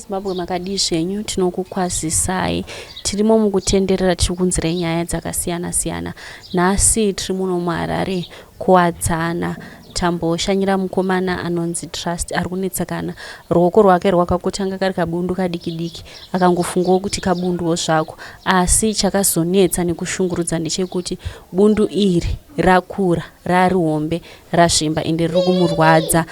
yeZimbabwe makadii zvenyu tinokukwazisai tirimo mukutenderera tiri kunzirai nyaya dzakasiyana siyana nhasi tiri muno muHarare kuwadzana tamboshanyira mukomana anonzi Trust ari kunetsekana ruoko rwake rwakakotanga kari kabundu kadiki diki akangofungawo kuti kabunduwo zvako asi chakazonetsa nekushungurudza ndechekuti bundu iri rakura rari hombe razvimba ende riri kumurwadza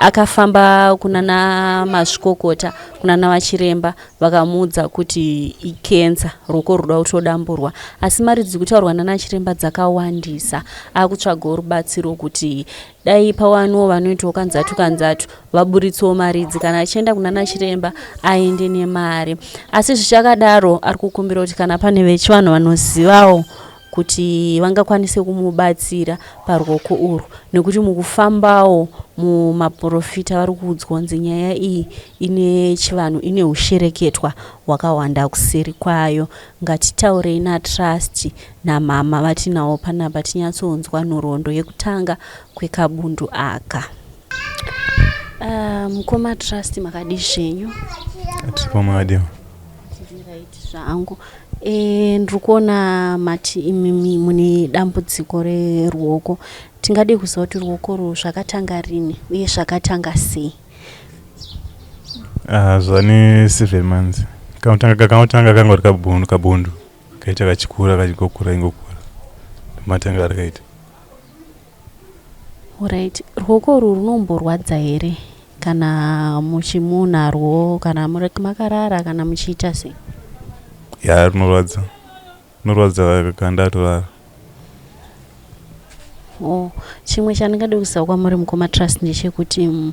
akafamba kunana mazvikokota kunana vachiremba vakamuudza kuti ikenza ruoko ruda kutodamburwa asi mari dziri kutaurwa nana chiremba dzakawandisa akutsvagawo rubatsiro kuti dai pawaniwo vanoitawo kanzatu kanzatu vaburitsewo mari idzi kana achienda kunana chiremba aende nemari asi zvichakadaro ari kukumbira kuti kana pane vechivanhu vanozivawo kuti vangakwanise kumubatsira paruoko urwu nekuti mukufambawo mumaporofita vari kuudzwa kunzi nyaya iyi ine chivanhu ine hushereketwa hwakawanda kuseri kwayo. Ngatitaurei naTrust namama vatinawo panapa tinyatsonzwa nhoroondo yekutanga kwekabundu aka. Uh, mukoma Trust makadii zvenyu? Tiripo makadii? Tiri right zvangu. E, ndiri kuona mati imimi mune dambudziko reruoko. Tingade kuziva kuti ruoko urwu zvakatanga rini uye zvakatanga sei? Ah, zvane 7 months. Kanotanga kanotanga kangori kabundu kabundu kaita kachikura kachingokura ingokura. Matanga arikaita. Alright, ruoko urwu runomborwadza here kana muchimunarwo kana makarara kana muchiita sei? Ya runorwadza. Runorwadza kana ndatorara. Oh, chimwe chandingade kuziva kwamuri mukoma Trust ndechekuti mm,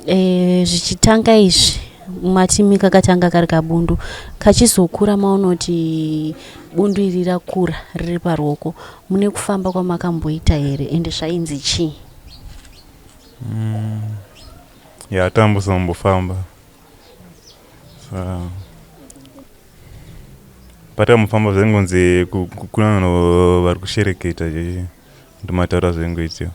e, zvichitanga izvi mati mikakatanga kari kabundu kachizokura maonoti bundu iri rakura riri paruoko mune kufamba kwamakamboita here ende zvainzi chii mm. ya tambosombofamba sa patamufamba zvaingonzi kuna vanhu vari kushereketa chechi ndomataura zvaingoitiwa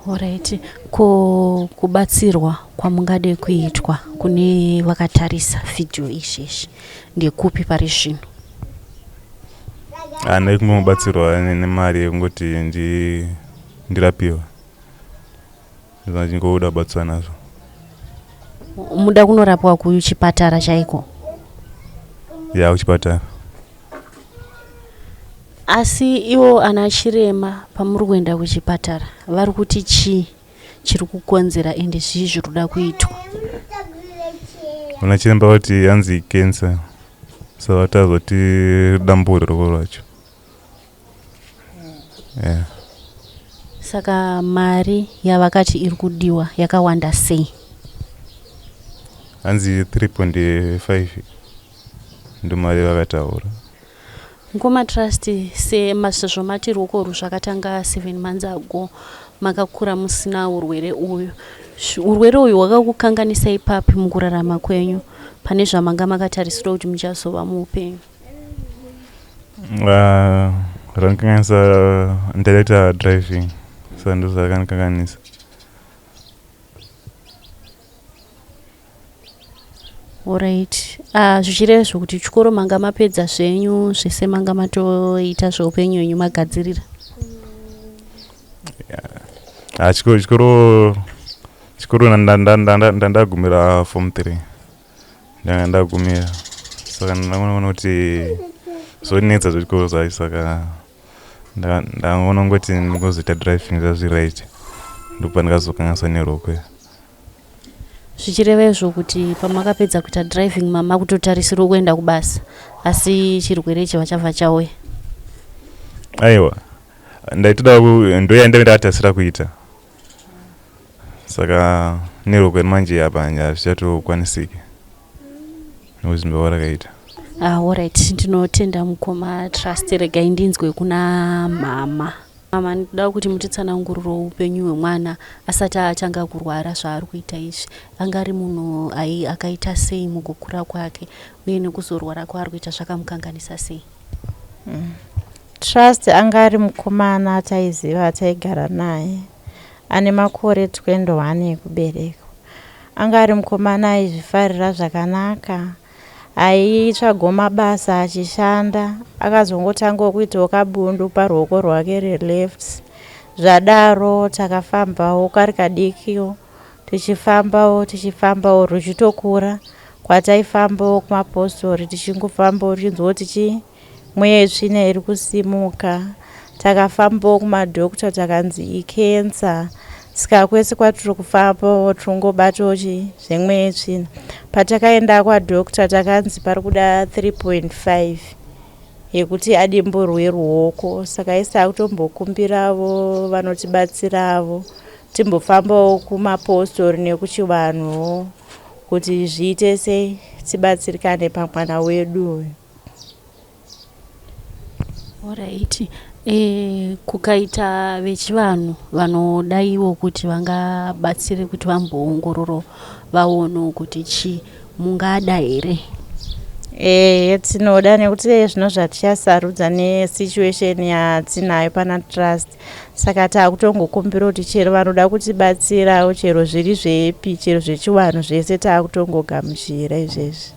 Horaiti, ko kubatsirwa kwamungade kuitwa kune vakatarisa vhidhiyo izvezvi ndekupi pari zvino? Handai kungobatsirwa nemari yekungoti ndirapiwe. Ndingoda kubatsirwa nazvo. Muda kunorapwa kuchipatara chaiko? Ya, kuchipatara. Asi ivo ana chirema pamuri kuenda kuchipatara vari kuti chii chiri kukonzera ende zvii zviri kuda kuitwa? Vana chiremba vati hanzi cancer so vatazoti dambure roko rwacho. Yeah. Saka mari yavakati iri kudiwa yakawanda sei? Hanzi 3.5 ndomari vakataura. Mkoma Trust sema sezvo mati ruoko urwu zvakatanga 7 months ago makakura musina urwere uyu urwere uyu hwakakukanganisai papi mukurarama kwenyu pane zvamanga makatarisira kuti muchazova muupenyu ah, randikanganisa ndaita driving so ndozvakandikanganisa Alright. Ah, zvichireva zvokuti chikoro manga mapedza zvenyu zvese manga matoita zveupenyu hwenyu magadzirira. Ah, chikoro chikoro chikoro ndandagumira form 3 ndanga ndagumira saka ndaona kuti zvonetsa zvechikoro zvacho saka ndaona ngoti ndingozoita driving zvazviright ndopandikazokanganiswa nerokwe Zvichireva izvo kuti pamakapedza kuita driving mama kutotarisirwa kuenda kubasa asi chirwere ichi vachabva chauya. Aiwa ndaitoda ndoyandaive ndakatarisira kuita saka nerokwe manje apa hazvichatokwanisiki nekuti rakaita. Ah, alright ndinotenda mukoma Trust regai ndinzwe kuna mama. Mama ndinoda kuti mutitsananguriro upenyu hwemwana asati atanga kurwara zvaari kuita izvi. Anga ari munhu akaita sei mukukura kwake uye nekuzorwara kwaari kuita zvakamukanganisa sei? Mm. Trust anga ari mukomana ataiziva ataigara naye ane makore 21 ekuberekwa. Anga ari mukomana aizvifarira zvakanaka, aitsvagawo mabasa achishanda. Akazongotangawo kuitawo kabundu paruoko rwake releft. Zvadaro takafambawo kari kadikiwo tichifambawo tichifambawo ruchitokura. Kwataifambawo kumapostori tichingofambawo tichinzwa kuti chii mweya yetsvina iri kusimuka. Takafambawo kumadhokota takanzi ikensa. Saka kwese kwatiri kufambawo tiri kungobatawo chii zvemweya yetsvina. Patakaenda kwadhokota takanzi pari kuda 3.5 yekuti adimburwe ruoko. Saka isi takutombokumbiravo vanotibatsiravo timbofambawo kumapostori nekuchivanhuwo kuti zviite sei tibatsirikane pamwana wedu uyu. Alright. E, kukaita vechivanhu vanodaiwo kuti vangabatsire kuti vamboongororo vaonewo kuti chii mungada here? Ehe tinoda nekuti zvino zvatichasarudza nesituation yatinayo pana Trust saka takutongokumbira kuti chero vanoda kutibatsirawo chero zviri zvepi chero zvechivanhu zvese takutongogamuchira izvezvi.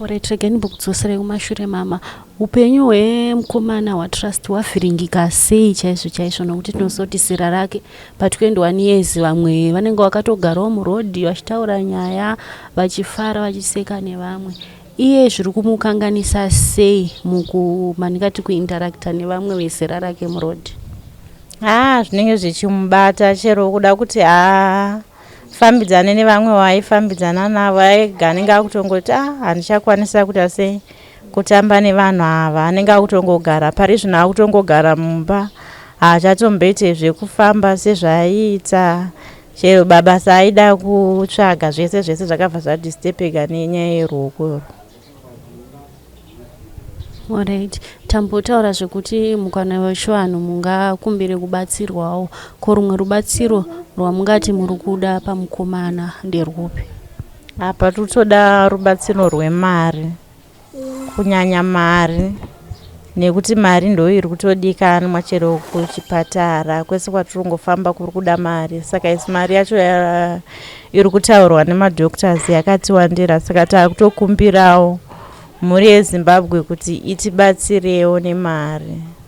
Alright, regai ndimbokudzoserai kumashure mama. Upenyu hwemukomana hwaTrust hwavhiringika sei chaizvo chaizvo nokuti tinoziva kuti zera rake pa 21 years vamwe vanenge vakatogarawo muroad vachitaura nyaya vachifara vachiseka nevamwe. Iye zviri kumukanganisa sei mukumandingati kuinteracta nevamwe vezera rake muroad? Haa zvinenge zvichimubata chero kuda kuti haa fambidzane nevamwe waaifambidzana navo ega anenge akutongoti ah handichakwanisa kuita sei kutamba nevanhu ava anenge akutongogara pari zvino akutongogara mumba haachatomboite zvekufamba sezvaaiita chero babasa aida kutsvaga zvese zvese zvakabva zvadistepeka nenyaya yeruoko irwo. Alright. Tambotaura zvekuti mukana wechivanhu mungakumbire kubatsirwawo. Ko rumwe rubatsiro rwamungati muri kuda pamukomana nderwupi? Apa tiri kutoda rubatsiro rwemari, kunyanya mari nekuti mari ndo iri kutodikanwa chero kuchipatara kwese kwatiri kungofamba kuri kuda mari saka isi mari yacho iri kutaurwa nemadoctors yakatiwandira saka taakutokumbirawo mhuri yeZimbabwe kuti itibatsirewo nemari.